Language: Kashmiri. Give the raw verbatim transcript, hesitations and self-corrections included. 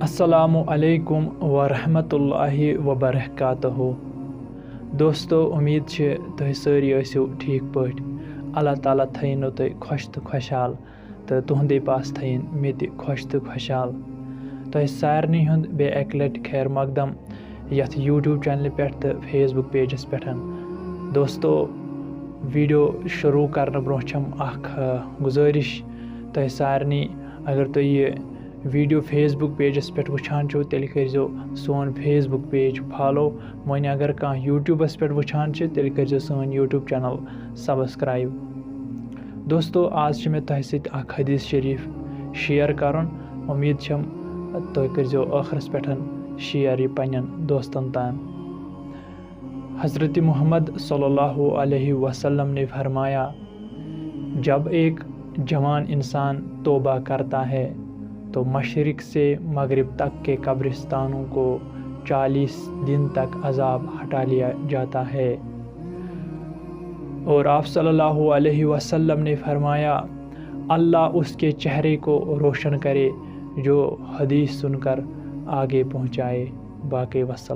السلام علیکم ورحمۃ اللہ وبرکاتہ۔ دوستو، امید چھِ تُہۍ سٲری ٲسِو ٹھیٖک پٲٹھۍ۔ اللہ تعالیٰ تھٲینو تُہۍ خۄش تہٕ خۄشحال، تہٕ تُہُنٛدے پاس تھٲیِن مےٚ تہِ خۄش تہٕ خۄشحال۔ تۄہہِ سارنٕے ہُنٛد بیٚیہِ اَکہِ لَٹہِ خیر مقدم یَتھ YouTube چینلہِ پٮ۪ٹھ تہٕ Facebook پیجَس پٮ۪ٹھ۔ دوستو، ویٖڈیو شروٗع کرنہٕ برونٛہہ چھَم اَکھ، آ، گُزٲرِش تۄہہِ سارنٕے، اگر تُہۍ یہِ ویٖڈیو Facebook پیجَس پٮ۪ٹھ وٕچھان چھِو، تیٚلہِ کٔرۍزیو سون Facebook پیج فالو۔ وۄنۍ اگر کانٛہہ YouTubeَس پٮ۪ٹھ وٕچھان چھِ، تیٚلہِ کٔرۍزیو سٲنۍ YouTube چینل سبسکرائب۔ دوستو، آز چھِ مےٚ تۄہہِ سۭتۍ اَکھ حدیث شریٖف شیئر کَرُن۔ اُمید چھَم تُہۍ کٔرۍزیو ٲخرَس پٮ۪ٹھ شیئر یہِ پنٛنٮ۪ن دوستَن تام۔ حضرت محمد صلی اللہ علیہ وسلم نے فرمایا، جب ایک جوان انسان توبہ کرتا ہے تو مشرق سے مغرب تک کے قبرستانوں کو چالیس دن تک عذاب ہٹا لیا جاتا ہے۔ اور آپ صلی اللہ علیہ وسلم نے فرمایا، اللہ اس کے چہرے کو روشن کرے جو حدیث سن کر آگے پہنچائے۔ باقی وسلم۔